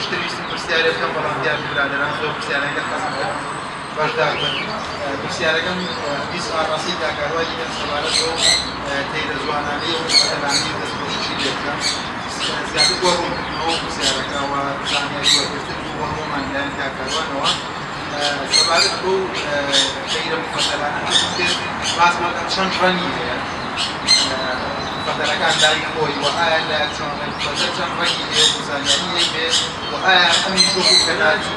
پێشتر ویستم پرسیارێ بکەم بەڵام دیار بوو برادەران زۆر پرسیاران کرد حەزم کرد بەشدار بن. پرسیارەکەم ویست ئاڕاستەی کاک کاروانی کەم سەبارەت بەو تەیرە جوانانەی و مەتەلانەی دەستخۆشیشی لێ بکەم. زیاتر بۆ ڕوونکردنەوە پرسیارەکە و زانیاری وەرگرتن بوو بۆ هەموومان لایەن کاک کاروانەوە سەبارەت بەو تەیرە مفەتەلانە حەزم کرد باسمان کەن چەند ڕەنگی هەیە مفەتەلەکان لای خۆی و ئایا لە چەند ڕەنگ مفەتەل چەند ڕەنگی هەیە و زانیاری هەیە و ئایا ئەمیش وەکو کەناری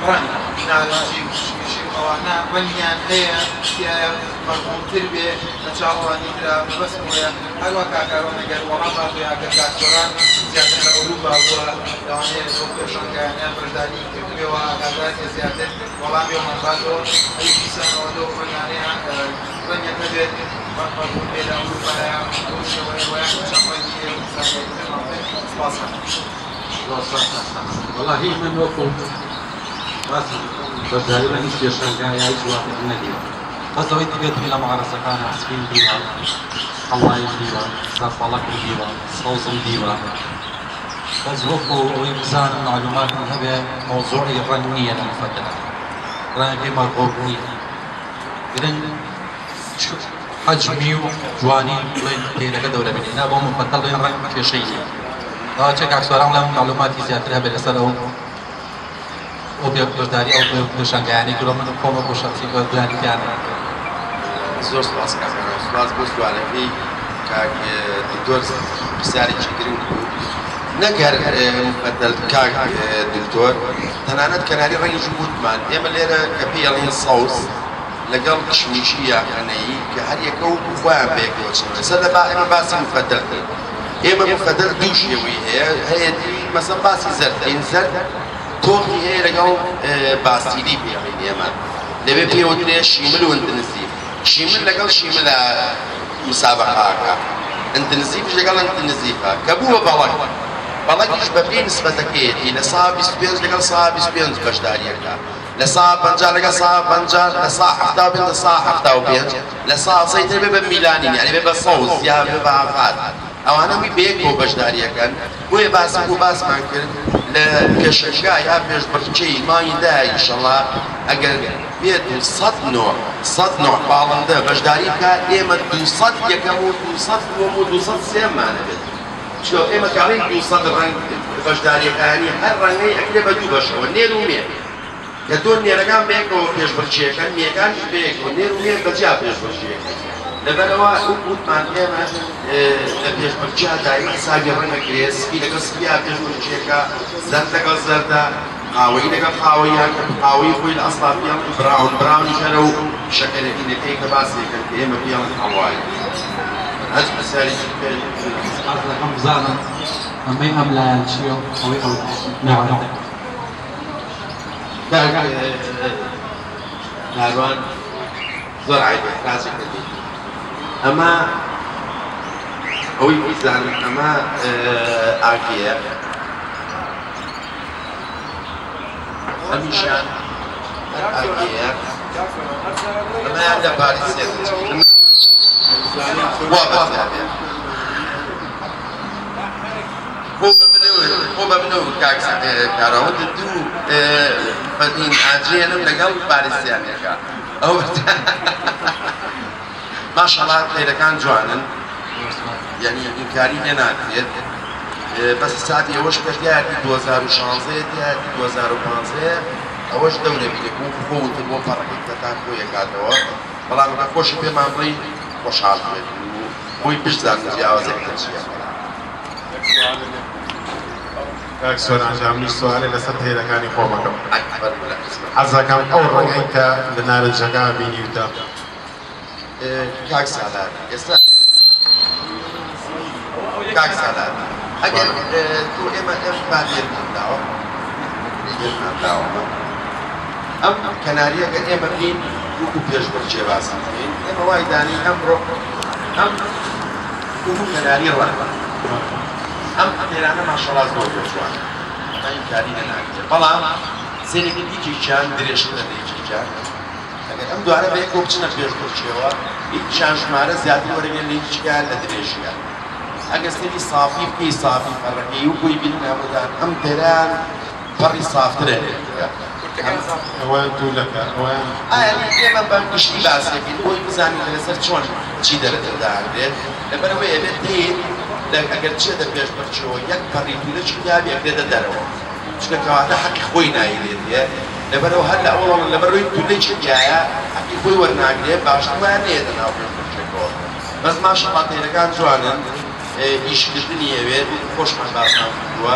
ڕەنگ نارنجی و کشمیشی و ئەوانە ڕەنگیان هەیە تیایە مەرغوبتر بێ لە چاو ئەوانی ترا مەبەستم ئەوەیە هەروا کاک کاروان ئەگەر وەڵام باتەوە یا ئەگەر کاک سۆران زیاتر لە ئەوروپا بووە لەوانەیە لەو پێشانگایانە بەشداری کردبێ و ئاگادار بێ زیاتر وەڵامی ئەومان باتەوە ئەویش دیسانەوە لەو ڕەنگانەیە ڕەنگێک هەبێت مەرغوب بێ لە ئەوروپایە بەو شێوەیە وە یاخود چەند ڕەنگی هەیە و زانیاری پێمان بێت سوپاستان. زۆر سپاس کاک سامان. وەڵاهی من وەکو باسم بەشداری لە هیچ پێشانگا یا هیچ وڵاتێکم نەدیوە بەس ئەوەی دیبێتم لە مەعرەزەکانا سپیم دیوە قەڵایم دیوە زەردبەڵەکم دیوە سەوزم دیوە بەس وەکو ئەوەی بزانم مەعلوماتم هەبێ مەوزوعی ڕەنگ نییە لە مفەدەلا ڕەنگەکەی مەرغوب نییە گرنگ حەجمی و جوانی بڵێن تەیرەکە دەورە بینێ نا بۆ مفەتەل بڵێن ڕەنگ کێشەی نییە ئەوە کاک سۆران بڵێم مەعلوماتی زیاتر هەبێ لەسەر ئەو ئەو بەشداری ئەو پێشانگایانەی کردوە من خۆم وەکو شەخسی بەشداری تیا نەکردوە. زۆر سوپاس کاک کاروان سوپاس بۆ سوالەکەی کاک دکتۆر پرسیارێکی گرنگ بوو نەک هەر مفەدەل کاک دکتۆر تەنانەت کەناری ڕەنگیش وتمان ئێمە لێرە کە پێی ئەڵێن سەوز لەگەڵ کشمیشی یا خەنەیی کە هەر یەکە و خۆیان بەیەکەوە چنەوە ئێستا لە با ئێمە باسی مفەدەل کەین ئێمە مفەدەل دوو شێوەی هەیە هەیەتی مەسەن باسی زەرد کەین زەرد تۆخی هەیە لەگەڵ باسیلی پێڵین ئێمە لەوێ پێوترێ شیمل و ئنتنزیف شیمل لەگەڵ شیملە مسابقاکە ئنتنزیفش لەگەڵ ئنتنزیفە کە بوو بە بەڵک بەڵکیش بە پێی نسبەتەکەیەتی لە سا 25 لەگەڵ سا 25 بەشداریەکە لە سا 50 لەگەڵ سا 50 لە سا 75 لە سا 75 لە سا سەی تر بێ بە میلانین یعنی بێ بە سەوز یا بێ بە ئافات ئەوانە هەمووی بەیەکەوە بەشداری ئەکەن بۆیە باس وەکو باسمان کرد لە پێشەنگا یا پێشبڕکێی مانگی دە ئیشەڵا ئەگەر بێت و سەد نۆع سەد نۆع باڵندە بەشداری بکا ئێمە 200 یەکەم و 200 دووەم و 200 سێیەممان ئەبێت چونکە ئێمە کە ئەڵێین 200 ڕەنگ بەشداریەکانی هەر ڕەنگەی ئەکرێ بە دوو بەشەوە نێر و مێ کە تۆ نێرەکان بەیەکەوە پێشبڕکێکەن مێکانیش بەیەکەوە نێر و مێ بەجیا پێشبڕکێکەن لەبەرئەوە وەک وتمان ئێمە لە پێشبڕکێ دایمە حسابی ڕەنگ ئەکرێ سپی لەگەڵ سپیا پێشبڕکێکە زەرد لەگەڵ زەردە قاوەیی لەگەڵ قاوەییە کە قاوەیی خۆی لە ئەسڵا پێڵ براون براونیش هەرە و شەکەرەکینەکەی کە باسی ئەکەن کە ئێمە پێڵن حەڵوایی هەچ پرسیارێکی دیکە حەز دەکەم بزانم ئەمەی ئەم لایان چییە و ئەوەی ئەو لایان. کاک کاروان زۆر عەیبە ئیحراجی کردی ئەمە ئەوەی بیزانم ئەمە ئاگەیە ئەمیشان هەر ئاگەیە ئەمەیان لە پاریسێ وا بەزیابێ خۆ بە منەوت خۆ بە منەوت کاک کارا وتت دوو فەتین ئاجێنم لەگەڵ پاریسیانێکە ئەو ماشەڵا تەیرەکان جوانن یعنی ئینکاری لێ ناکرێت بەس حسابی ئەوەش کە دیارتی 2016 دیارتی 2015 ئەوەش دەورە بینێ بۆ خۆ وتت بۆ پەڕەکەی کە تا خۆی ئەکاتەوە بەڵام ئەگەر خۆشی پێمان بڵێی خۆشحاڵ بێت و بۆی بشزانن جیاوازەکە چییە. کاک سۆران جان منیش سوالێ لەسەر تەیرەکانی خۆم ئەکەم حەزەکەم ئەو ڕەنگەی کە لە نارنجەکە بینیوتە. کاک سالار ئێستا کاک سالار ئەگەر تۆ ئێمە ئەم با لێرمان داوە لێرمان داوە ئەم کەناریە گەر ئێمە بین وەکو پێشبڕکێ باسی بکەین ئێمە وای دانین ئەمڕۆ ئەم وەکو کەناری ڕەنگە ئەم ئەمێرانە ماشەڵا زۆر زۆر جوانە ئەمە ئینکاری لێ ناکرێت بەڵام سەیرێکی یەکێکیان درێژترە لە یەکێکیان ئەگەر ئەم دوانە بەیەکەوە بچنە پێشبڕکێوە یەکیان ژمارە زیاتر وەرەگرێت لە یەکیان لە درێژیان. ئەگەر سەیری سافی بکەی سافی پەڕەکەی و بۆی بینن هەمووتان ئەم تەیران پەڕی سافترە لێرە. ئەوەیان تولەکە ئەوەیان. ئایا ئێمە بە گشتی باسێکین بۆی بزانین کە لەسەر چۆن چی دەرەجە دائەنرێت لەبەرئەوەی ئەبێت تەیر لە ئەگەر بچێتە پێش بڕچەوە یەک پەڕی تولەکی تیابێ ئەکرێتە دەرەوە چونکە کەواتە حەقی خۆی نایرێتێ لەبەرئەوە هەر لە ئەوەڵەوە لەبەرئەوەی تولەکی تیایە حەقی خۆی وەرناگرێ باشتر وایە نەیەتە ناو پێش بڕچەکەوە بەس ماشەڵا تەیرەکان جوانن ئیشکردنی ئەوێت وەکو خۆشمان باسمان کردووە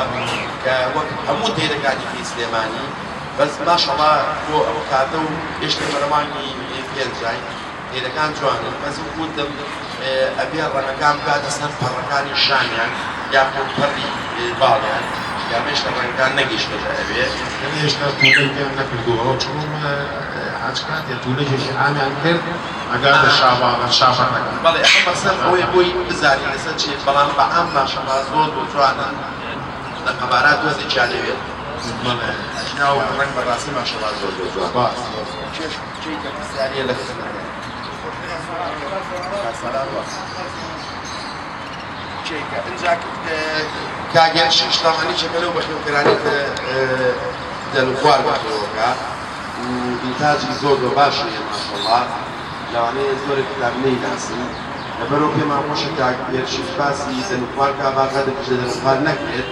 کە وەک هەموو تەیرەکانی کەی سلێمانی بەس ماشەڵا بۆ ئەم کاتە و هێشتا ئێمە لە مانگی پێنجاین تەیرەکان جوانن بەس وەک وتم ئەبێ ڕەنگەکان بگاتە سەر پەڕەکانی شانیان یاخود پەڕی باڵیان کە ئەمە هێشتا ڕەنگەکان نەگەیشتۆتە ئەوێ. یانی هێشتا تولەکیان نەکردووە چون حاج کاتێ تولەکێکی عامیان کرد ئەگاتە شاباڵە شاپەڕەکان. بەڵێ ئەمە مەقسەد ئەوەیە بۆی بزانین لەسەر چیە بەڵام بە عام ماشەڵا زۆر زۆر جوانن لە قەبارە تۆزێکیان ئەوێت بەڵێ ئەژناو ڕەنگ بەڕاستی ماشەڵا زۆر زۆر جوان سپاس زۆر سپاس. کێش کێی کە پرسیاریە لە خزمەتە کاک سالار وا کێی کە ئینجا کاک هێرشیش تەبعەن یەکێکە لەو بەخێوکەرانەی کە دەنوخوار بەخێوەکە و ئینتاجی زۆر زۆر باشی هەیە ماشەڵا لەوانەیە زۆرێکتان نەیناسن لەبەرئەوە پێمان خۆشە کاک هێرشیش باسی دەنوخوار کا با غەدریش لە دەنوخوار نەکرێت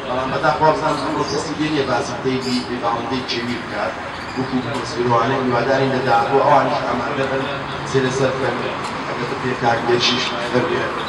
بەڵام بەداخەوە وابزانم ئەمڕۆ کەسی لێ نییە باسی تەیری باڵندەی کێوی بکات وەکو کۆسیرۆوانە هیوادارین لە داهاتوو ئەوانیش ئامادە بن قسەی لەسەر بکەن ئەگەر بکرێت کاک هێرشیش فەرموو.